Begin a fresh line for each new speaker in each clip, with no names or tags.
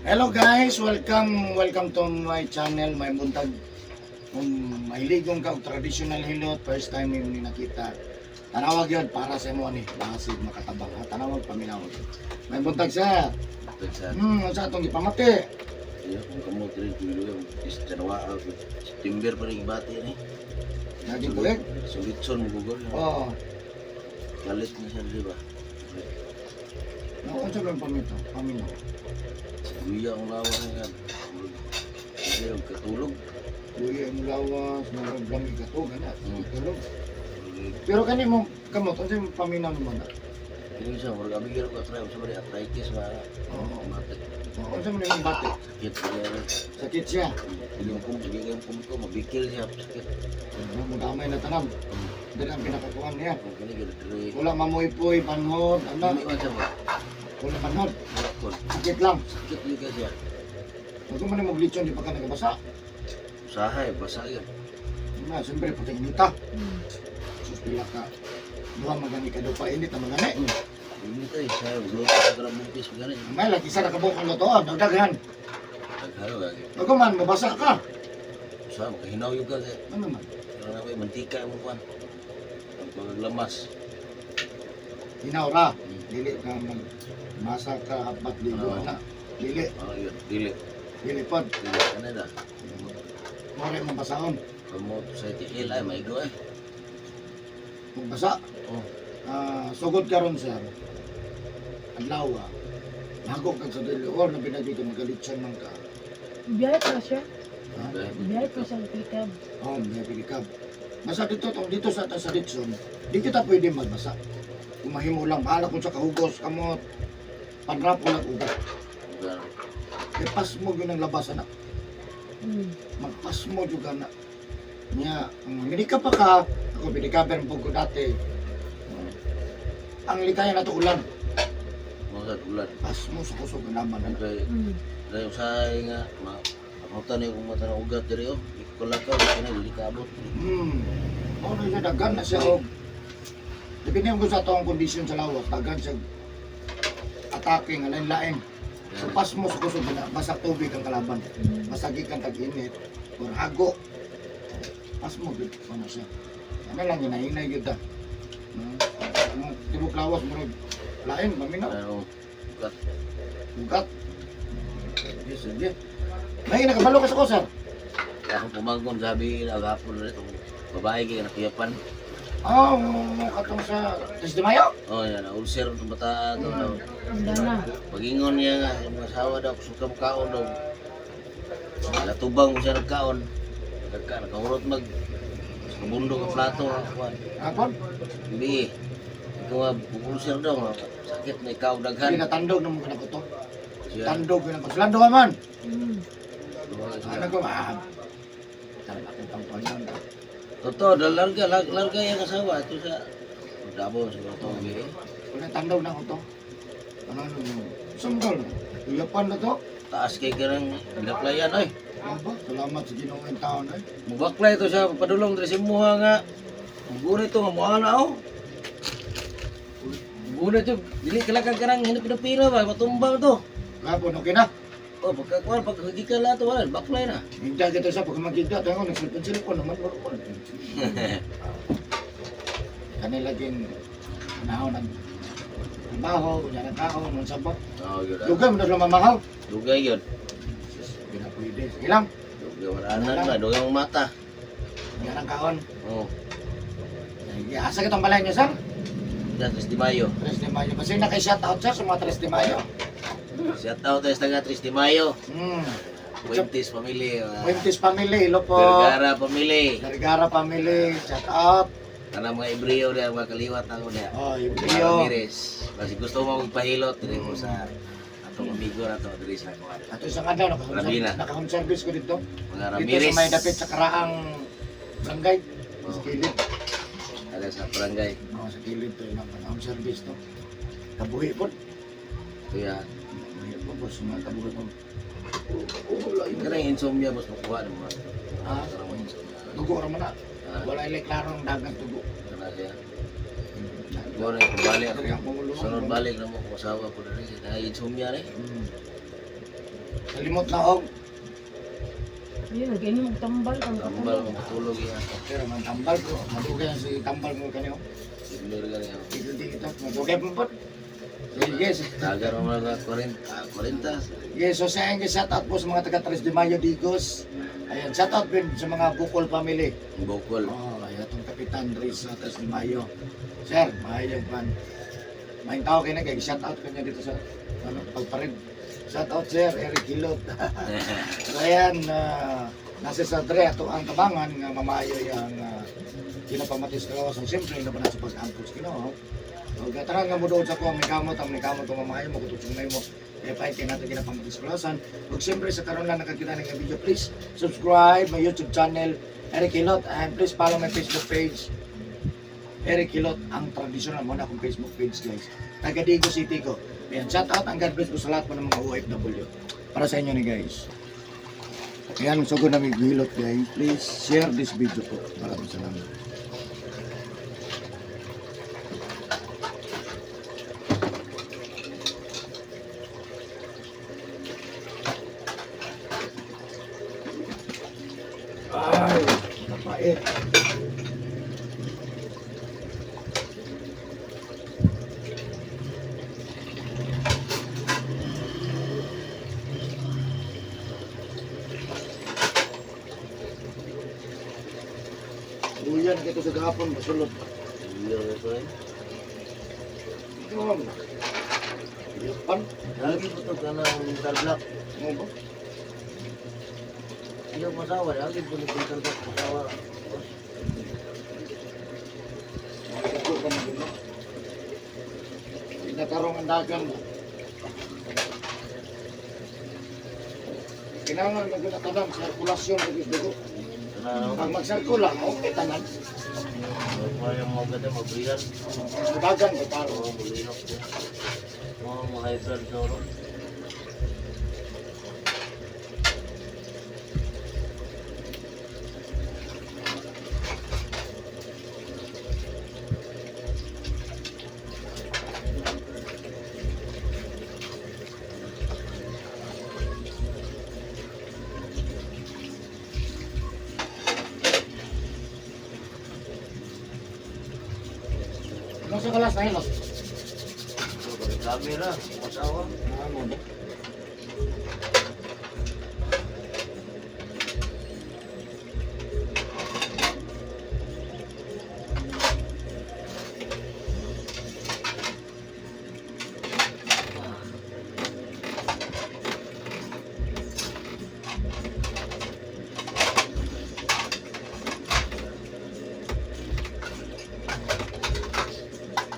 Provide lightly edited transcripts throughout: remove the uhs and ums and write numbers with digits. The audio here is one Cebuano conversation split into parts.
Hello guys, welcome welcome to my channel, may buntag. Kung mahiligong ka og traditional hilot, first time yung ni nakita. Tanawag yun para sa imo ni, basig makatabang ha. Tanawag, paminawag. May buntag, sir.
Sa
Unsa atong gipamati?
Iya, kung kamo diri tulo is January, September pa rin ibati ni.
Naging tuig.
Sulitson mo gugol.
Oh,
Galit na siya, di ba?
No, unsa man pamito? Paminaw.
Guya ang lawa niya. Hindi og katulog.
Luya ang lawas, murag lami ka to, gana. Tulog.
Murag-
Pero kani mo kamot, unsa yung paminaw nimo na?
Kini siya murag abigil ko atray sa bari arthritis ba.
Oo.
Mate.
Oh, unsa man imong bati?
Sakit siya.
Sakit siya.
Hindi mo kum sige kay kum ko mabikil siya sakit.
Mo damay na tanan. Dili ang pinakakuan niya.
Kung kini gid diri.
Wala mamoy-poy, panhod, ana.
Dili man siya ba?
Wala panhod.
Wala kon.
Sakit lang.
Sakit gyud kay siya.
Huwag mo na maglitsyon, di pa ka nagabasa.
Usahay basa yun.
Na, siyempre, pati inita. Sus, pila ka. Duha magani ka daw pa init na magani.
Ini tayo sa luto sa grabong gani.
May lagi isa nakabuok ang lutoan, dagdaghan.
Daghano lagi.
Huwag man, mabasa ka.
Usahay makahinaw yun ka kay.
Ano man?
Pero na may mantika mo kwan. Ang paglamas.
Hinaw ra. Dili ka mag masa ka apat ligo
Oo.
na. Dili,
Ah, yun. Dili.
Dili pod.
Dili. Ano na?
More mong basaon.
Kamot sa tiil ay maigo eh.
Magbasa.
Oh.
Ah, sugod karon, sir. Adlaw ah. Nago kag sa dili or na binagi ka magalitson man ka.
Biyahe pa siya.
Ha?
Biyahe pa siya ng pickup.
Oh, may pilikab. Basta dito, tong dito sa Ditson, di kita pwede magbasa. Kung mahimo lang, bahala kung sa kahugos, kamot, panrap lang ugat.
Gano.
E pasmo yun ang labas, anak. Magpasmo juga na. Nya, kung mamili ka pa ka, ako binikaber ang ko dati. Ang likayan na to ulan.
Mga ulan.
Pasmo sa kusog ang laman. Anak.
Okay. Dahil usahay nga ma Amutan niyo kung mata ng ugat diri oh. Ikulakaw kini dili kaabot.
Ano siya, dagan na siya. Og, depende ko sa atong kondisyon sa lawas, dagan siya atake nga lain-lain. So pasmo sa kusog na, basta tubig ang kalaban. Basta gikan tag-init or hago. Pasmo gud ano siya. Ano lang ginahinay gyud ta. No? Ang tibok lawas murag lain paminaw,
Ano ugat.
Ugat. Sige, sige. May nakabalo ka sa ko, sir.
Akong pumangkon gabi agapon na ito. Babae kay nakuyapan.
Ah, katong sa 3 de Mayo.
Oh, yan, ulcer itong bata to. Daw.
Handa na.
Pagingon niya nga, yung mga asawa daw, kusog ka kaon daw. Natubang mo siya nagkaon. Nagkahurot mag sa kabundo ng plato. Kuan.
Hapon.
Hindi. Ikaw nga, ulcer daw. Nga, sakit na ikaw
Hindi
daghan.
natandog ng mga nakuto.
Siya.
Tandog yun ang Lando ka man.
Siya.
Ano ko, ah. Tara, bakit ang panyan?
Totoo, larga, larga yung asawa. Ito sa Davao, siguro ito. Eh.
Wala tandog na ako to. Ano, ano, ano. Sumdol. Iyapan na to.
Taas kay karang ginaplayan ay.
Ano ba? Salamat sa Ginoo ng taon ay.
Mubaklay ito siya, padulong diri sa imuha nga. Muguna ito, nga muha na oh. Muguna ito, dili ka lang karang hinapinapila ba, matumba to.
Lapon, okay na.
Oh, pagkakuan, pagkagika lahat, wala, baklay na.
Hindi kita sa pagkamagigda. Tayo ko, nagsilpon-silpon naman. Marupon. Kanila laging panahon ng trabaho, kunya ng kaon, ng sabot.
Oh, yun. Ah.
Dugay mo na sila mamahaw.
Dugay yun.
Sus, hindi na pwede. Sige lang.
Dugay, wala na ba, dugay mong mata.
Kunya ng kaon.
Oh,
Sige, asa kitang balay niyo, sir?
yan, 3 de Mayo.
3 de Mayo. Kasi naka-shout out, sir, sa mga 3 de Mayo.
Shout out tayo sa taga 3 de Mayo. Fuentes family.
Fuentes family, hello po.
Vergara family.
Vergara family, shout out.
Tanang mga Ibreo na, mga kaliwat ako na.
Oh,
Mga
Ibreo.
Ramirez. Kasi gusto mo magpahilot, diri mo sa atong amigo na to, diri sa kuwan.
Ato isang adlaw,
Rabina.
naka-home service ko dito.
Mga
Dito
Ramirez.
sa may dapit sa Karaang Barangay. Sa
Oh.
kilid.
Ada sa barangay.
Oh, sa kilid to, yung home service to. Kabuhi po.
Kuya,
Kabuhi po, boss. Mga kabuhi po. Oh, wala yun.
kanang insomnia boss makuha ng mga.
Ah,
Kanang mga insomnia.
dugo raman na.
Ah,
Wala ilay klarong dagang dugo.
kana siya. Kuha na yung balik ako.
Diri ang panguluhan.
Sunod balik na mo kung asawa ko diri na insomnia ni.
Kalimot na og.
Ayun, nag-inom og tambal ang
Tambal
katulog.
kung matulog yan.
Pero man tambal ko, madugay ang si tambal mo kanyo.
Ignore ka niya.
Tigil tigil madugay mo po. Yes.
Dagar mo mga 40. 40.
Yes, so sa inyo, shout out po sa mga taga Tres de Mayo Digos. Ayan, shout out din sa mga Bukol family.
Ang bukol.
Oh, ayan itong Kapitan Riz sa Tres de Mayo. Sir, maayong pan. Maayong tao kayo na, kaya shout out kanya dito sa ano, pagparid. Shout out sir, Eric Hilot. So ayan, nasa sa Dre, ato ang tabangan nga mamayo yung kinapamatis kalawasan. Siyempre, na sa pag-ampos Ginoo. O gataran nga mo doon sa kuha, may kamot, ang may kamot, ang mamayo mo, kututsong mo. Kaya pa kay natin kinapamatis kalawasan. Ug siyempre, sa karon lang nakakita ng video, please subscribe my YouTube channel, Eric Hilot, and please follow my Facebook page, Eric Hilot, ang tradisyonal mo na akong Facebook page, guys. Taga Digo City ko. Ayan, shout out ang God bless ko sa lahat po ng mga OFW. Para sa inyo ni guys. Ayan, so na may hilot guys. Please share this video po. Maraming salamat. Ay, napait. Luyan kita sa gahapon, masulot.
Ignore ito eh.
Ano ba? Yapan?
Lagi po ito ka ng mental block.
Ano ba?
Hindi ako masawa. Lagi po ng mental block. Masawa.
Ito ka mo. Pinatarong ang dagan mo. Kinahanglan na gyud tanan sirkulasyon sa dugo.
Ano?
Pag magsirkula, okay tanan.
Kaya mo agad mabriyan.
Dagan ba taro?
Oo, malinok din. Mga high blood daw ron.
Ano sa kalas na hilot?
So, camera, masawa.
Ano ba?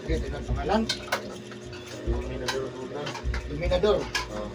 Okay, tignan pangalan.
Dominador muna.
Dominador.
Oo.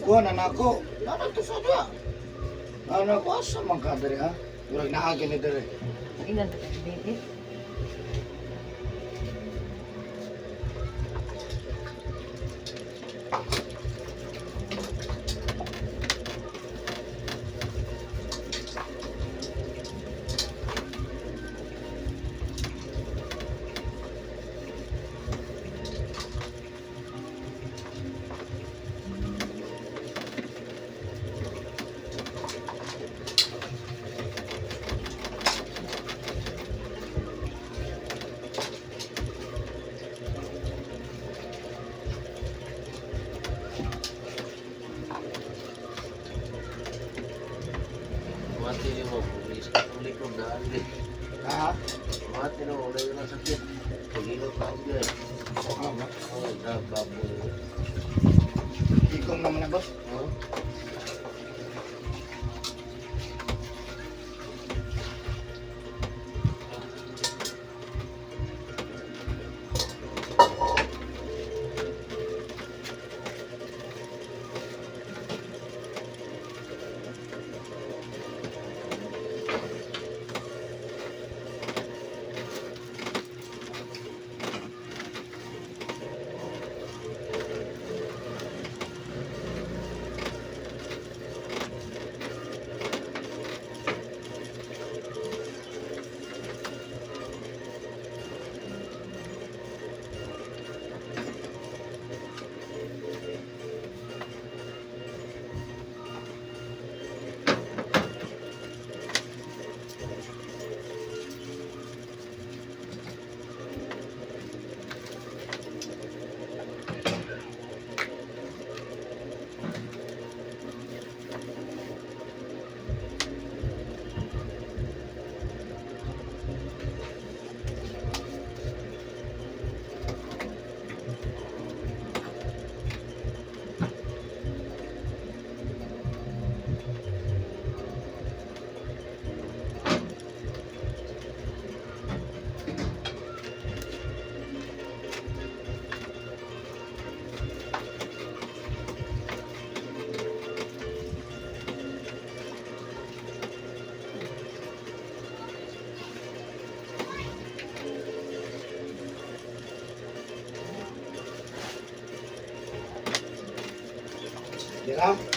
Kuha na nako. Nana to sa diya. Nana ko asa man ka diri ha. Murag naa gani diri.
Ilan ka baby?
Mati ni mo, pulis ka ng likod daan di.
Ha?
Mati na wala yun ang sakit. Pagilot na ako dyan.
Ah, ba?
Oh, da, baboy.
Ikom naman na boss.
Oh.
Dira.